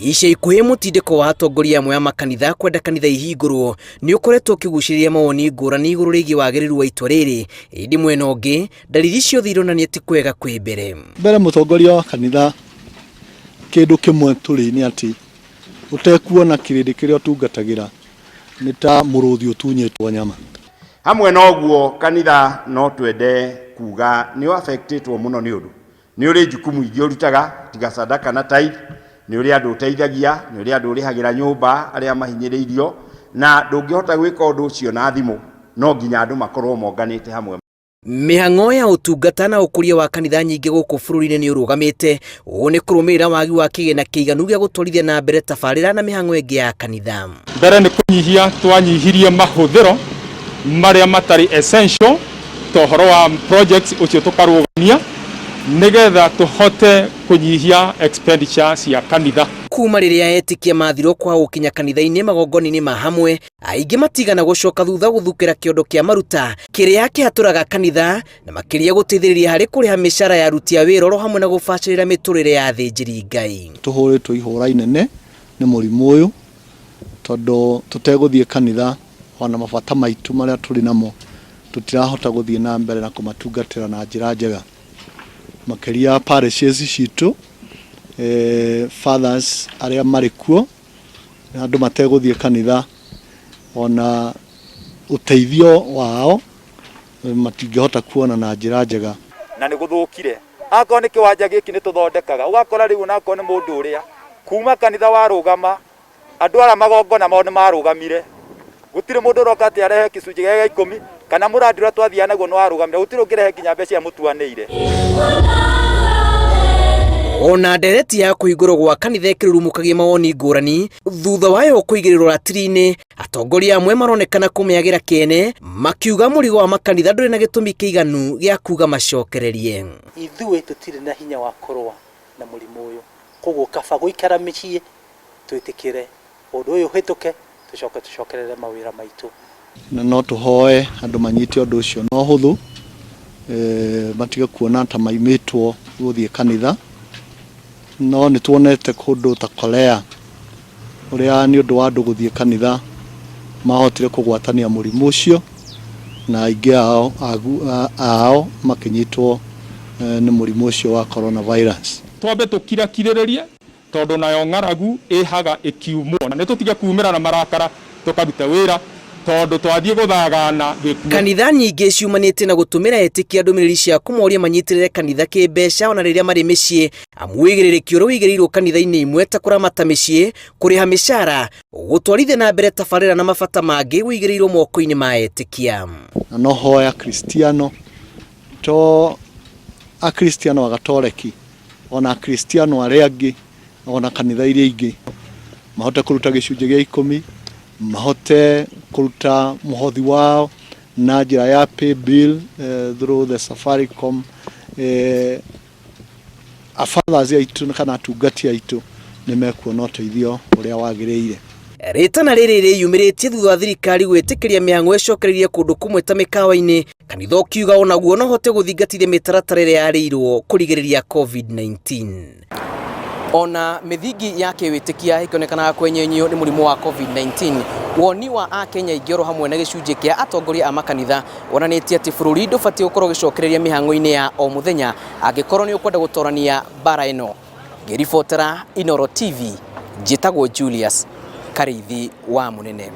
Ica ikuhĩ mũtindĩko wa atongoria amwe a makanitha kwenda kanitha ihingũrwo nĩ ũkoretwo ũkĩgucĩrĩria mawoni ngũrani igũrũ rĩgiĩ wagĩrĩru wa itua rĩrĩ, ĩndĩ mwena ũngĩ ndariri ciothe ironania ti kwega kwĩ mbere. Mbere mũtongoria wa kanitha kĩndũ kĩmwe tũrĩ nĩ atĩ ũtekuona kĩrĩndĩ kĩrĩa ũtungatagĩra nĩ ta mũrũthi ũtunyĩtwo nyama. Hamwe na ũguo kanitha no twende kuga nĩ affectĩtwo mũno nĩ ũndũ nĩ ũrĩ jukumu ingĩ ũrutaga tiga sadaka na tithe, nĩ ũrĩ andũ ũteithagia, nĩ ũrĩ andũ ũrĩhagĩra nyũmba arĩa mahinyĩrĩirio, na ndũngĩhota gwĩka ũndũ ũcio na thimũ, no nginya andũ makorwo monganĩte hamwe. Mĩhang'o ya ũtungata na ũkũria wa kanitha nyingĩ gũkũ bũrũri-inĩ nĩ ũrũgamĩte. Ũũ nĩ kũrũmĩrĩra wagi wa kĩgĩna kĩiganu gĩa gũtwarithia na mbere tabarĩra na mĩhang'o ĩngĩ ya kanitha. Mbere nĩ kũnyihia twanyihirie mahũthĩro marĩa matarĩ essential ta ũhoro wa projects ũcio tũkarũgamia nĩgetha tũhote kũnyihia expenditure cia kanitha. Kuma rĩrĩa etĩkia mathirwo kwaga gũkinya kanitha-inĩ magongona-inĩ ma hamwe, aingĩ matigana gũcoka thutha gũthukĩra kĩondo kĩa maruta kĩrĩa kĩhatũraga kanitha na makĩria gũteithĩrĩria harĩ kũrĩha mĩcara ya aruti a wĩra oro hamwe na gũbacĩrĩra mĩtũrĩre ya athĩnjĩri Ngai. Tũhũrĩtwo ihũra inene nĩ mũrimũ ũyũ tondũ tũtegũthiĩ kanitha ona mabata maitũ marĩa tũrĩ namo tũtirahota gũthiĩ na mbere na kũmatungatĩra na njĩra njega. Makĩria parishes citũ, fathers arĩa marĩ kuo, andũ mategũthiĩ kanitha ona ũteithio wao matingĩhota kuona na njĩra njega. Na nĩ gũthũkire akorwo nĩ kĩwanja gĩkĩ nĩ tũthondekaga ũgakora rĩu onakorwo nĩ mũndũ ũrĩa kuma kanitha warũgama andũ arĩa magongona mao nĩ marũgamire gũtirĩ mũndũ ũroka atĩ arehe gĩcunjĩ gĩa 10 kana mũrandi ũrĩa twathiaga naguo nĩ warũgamire gũtirĩ ũngĩrehe nginya mbeca iria mũtuanĩire. Ona ndereti ya kũhingũrwo gwa kanitha ĩkĩrurumũkagia mawoni ngũrani thutha wayo kũigĩrĩrwo ratiri-inĩ, atongoria amwe maronekana kũmĩagĩra kĩene makiuga mũrigo wa makanitha ndũrĩ na gĩtũmi kĩiganu gĩa kuga macokererie. Ithuĩ tũtirĩ na hinya wa kũrũa na mũrimũ ũyũ, koguo kaba gũikara mĩciĩ twĩtĩkĩre ũndũ ũyũ ũhĩtũke tũcoke tũcokerere mawĩra maitũ. Na no tũhoe andũ manyite ũndũ ũcio na ũhũthũ, matige kuona ta maimĩtwo gũthiĩ kanitha. No nĩ tuonete kũndũ ta Korea ũrĩa nĩ ũndũ wa andũ gũthiĩ kanitha mahotire kũgwatania mũrimũ ũcio na aingĩ ao, ao makĩnyitwo nĩ mũrimũ ũcio wa coronavirus. Twambe tũkirakirĩrĩrie tondũ nayo ng'aragu ĩhaga ĩkiumwo na nĩtũtige kumĩra na marakara tũkarute wĩra tondũ twathiĩ gũthagana gĩkuũ. Kanitha nyingĩ ciumanĩte na gũtũmĩra etĩkia ndũmĩrĩri cia kũmoria manyitĩrĩre kanitha kĩmbeca ona rĩrĩa marĩ mĩciĩ, amu ũigĩrĩrĩki ũrĩa ũigĩrĩirwo kanitha-inĩ imwe ta kũramata mĩciĩ, kũrĩha mĩcara, gũtwarithia na mbere tabarĩra na mabata mangĩ ũigĩrĩirwo moko-inĩ ma etĩkia. Na no hoe Akristiano to Akristiano Agatoreki ona Akristiano arĩa angĩ ona kanitha iria ingĩ mahote kũruta gĩcunjĩ gĩa 10, mahote kũruta mũhothi wao na njĩra ya pay bill through the Safaricom. Fathers aitũ kana atungati aitũ nĩ mekuona ũteithio ũrĩa wagĩrĩire. Rĩtana rĩrĩ rĩyumĩrĩtie thutha wa thirikari gwĩtĩkĩria mĩhang'o ĩcokereirie kũndũ kũmwe ta mĩkawa-inĩ, kanitha ũkiuga onaguo no ũhote gũthingatithia mĩtaratara ĩrĩa yarĩirwo kũrigĩrĩria COVID-19. Ona mĩthingi ya kĩwĩtĩkia ĩkĩonekanaga kwenyenyio nĩ mũrimũ wa COVID-19, woni wa Akenya aingĩ oro hamwe na gĩcunjĩ kĩa atongoria a makanitha wonanĩtie atĩ bũrũri ndũbatiĩ gũkorwo ũgĩcokereria mĩhang'o-inĩ ya o mũthenya angĩkorwo nĩ ũkwenda gũtorania mbara ĩno. Ngĩribotera Inooro TV, njĩtagwo Julius Karĩithi wa Mũnene.